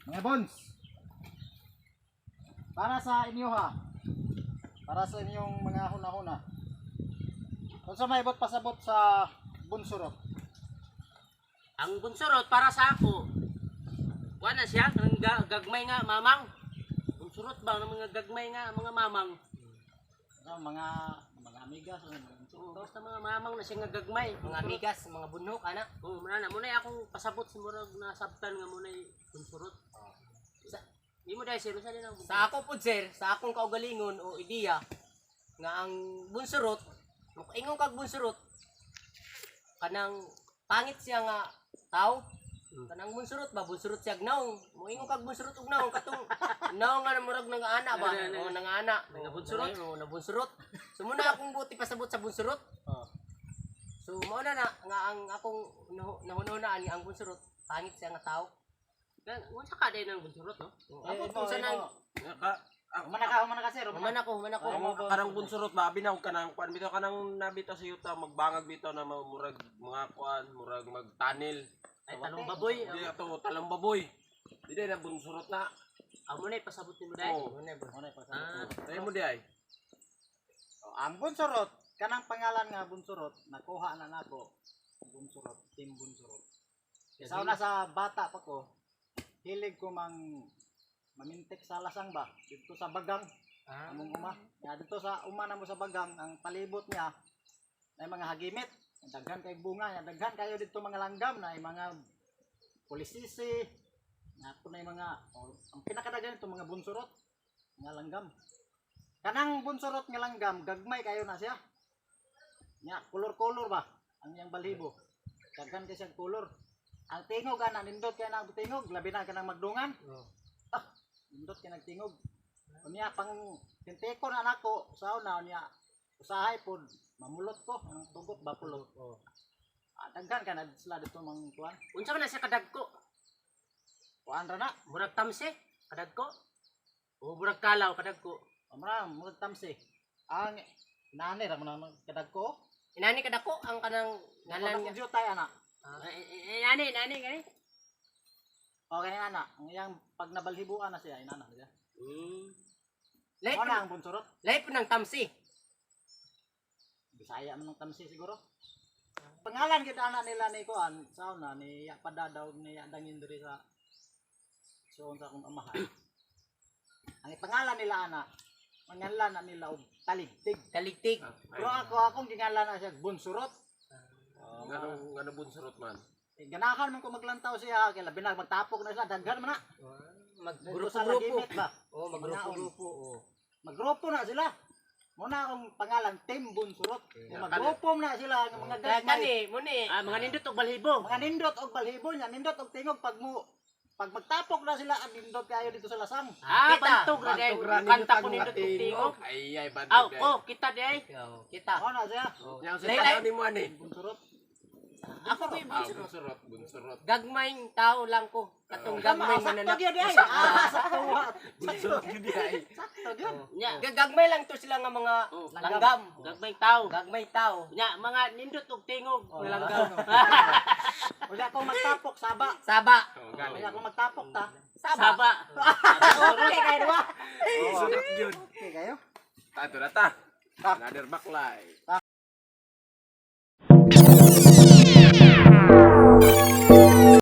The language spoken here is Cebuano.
Mga bons. Para sa inyo ha. Para sa inyong mga huna-huna. Unsa may ibot pasabot sa bunsurot? Ang bunsurot para sa ako. Kuha na siya, ang gagmay nga mamang. Bunsurot ba ng mga gagmay nga mga mamang? Ano, mga amigas, ano, mga Oo, insekto. basta mga mamang na siya nga gagmay. Mga amigas, mga bunok, ana. Oo, muna na muna akong pasabot sa murag nasabtan nga muna bunsurot. Sa, Di mo dahil sir, unsa din ang bunsurot? sa ako po sir, sa akong kaugalingon o ideya nga ang bunsurot, ingon kag bunsurot kanang pangit siya nga tao. Kanang bunsurot ba, bunsurot siya naong. Moingon kag bunsurot og naong katong naong nga murag nang-ana ba? O nang-ana. Nangabunsurot? O nabunsurot. So muna akong buti pasabot sa bunsurot. Oh. So mao na na nga ang akong nahunahunaan nga ang bunsurot pangit siya nga tao. Unsa ka din ang bunsurot, no? Eh, Ako kung sa nang Ka, Humana ka sir, humana. human ako, human ako. ang kanang bunsurot ba binaw kanang kuan bitaw kanang nabitaw sa yuta magbangag bitaw na murag mga kuan murag magtanil. Ay, talong baboy. Di ato talong baboy. Di na bunsurot na. Amo na pasabot nimo dai. Oh, Humana pasabot. Ah, tayo mo di ay. Oh, ang bunsurot, kanang pangalan nga bunsurot, nakuha na nako. Bunsurot, Team Bunsurot. Sa una sa bata pa ko, hilig ko mang mamintik sa lasang ba dito sa Bagang among uma. Ya, dito sa uma namo sa Bagang, ang palibot niya ay mga hagimit. Daghan kay bunga, ya, daghan kayo dito mga langgam na ay mga pulisisi, na po na yung mga oh, ang pinakadaghan dito mga bunsurot nga langgam. Kanang bunsurot nga langgam, gagmay kayo na siya. Nya, kolor-kolor ba ang iyang balhibo. Daghan kay siyang kolor. Ang tingog ana nindot kay na ang tingog, labi na kanang magdungan. Ah, nindot kay nagtingog. Unya pang tinteko na nako sa una unya usahay pod mamulot ko ang tugot ba pulot. Oh. Ah, daghan ka na sila dito mang kuan. Unsa man na siya kadagko? Kuan ra na. Murag tamse, kadagko. O murag kalaw kadagko. Amra murag tamsi. Ang nani ra man ang kadagko. Inani kadako ang kanang ngalan Ngalan nga. jutay ana. Ah, eh, eh, nani, nani gani. Okay na ana. Ang iyang pag nabalhibuan na siya inana siya. Lahi Mo po, na ang bunsurot. lahi po ng tamsi. Bisaya man ang tamsi siguro. Pangalan kita ana nila ni kuan sa una ni Ya Padadaw ni Ya Dangin diri sa suon sa akong amahan. Ang pangalan nila ana, mangalan na nila og Taligtig. Taligtig. Pero ako akong gingalan na siya Bunsurot. Nganong ngano bunsurot man? Eh, ganahan man ko maglantaw siya kay labi na magtapok na sila daghan man na. Dito sa Maggrupo-grupo. Lagimit ba? Oh, maggrupo-grupo. Oh. Magrupo na sila. Muna akong pangalan Team Bunsurot. Magrupo na sila ng mga Kaya gagmay. kani, muni. Ah, mga nindot og balhibo. Mga nindot og balhibo niya, nindot og tingog pag mo pag magtapok na sila ang nindot kayo dito sa lasang. Ah, Kita. bantog ra dai. Bantog ra Kanta ko ang nindot og tingog. Ay ay Aw, bantog di ay. oh, kita di ay. Oh, kita. Mao na siya. Nya sa Lay- tanaw ni mo ani. Bunsurot. Ako po yung Ah, bunsurot. bunsurot, bunsurot. Gagmayng tao lang ko. Katong Tama, gagmay sakto mananap. gyud ay. Ah, sakto. Bunsurot gyud di ay. Sakto gyud. Nya, Gagmay lang to sila nga mga Oh. langgam. gagmay tao. Gagmay tao. Nya, mga nindot og tingog. Oh, Langgam. Wala akong magtapok saba. Saba. Oh, gani. Wala akong magtapok ta. Saba. Saba. Okay kayo ba? Bunsurot gyud. Okay kayo. Ta na ta. Another baklay. Ta.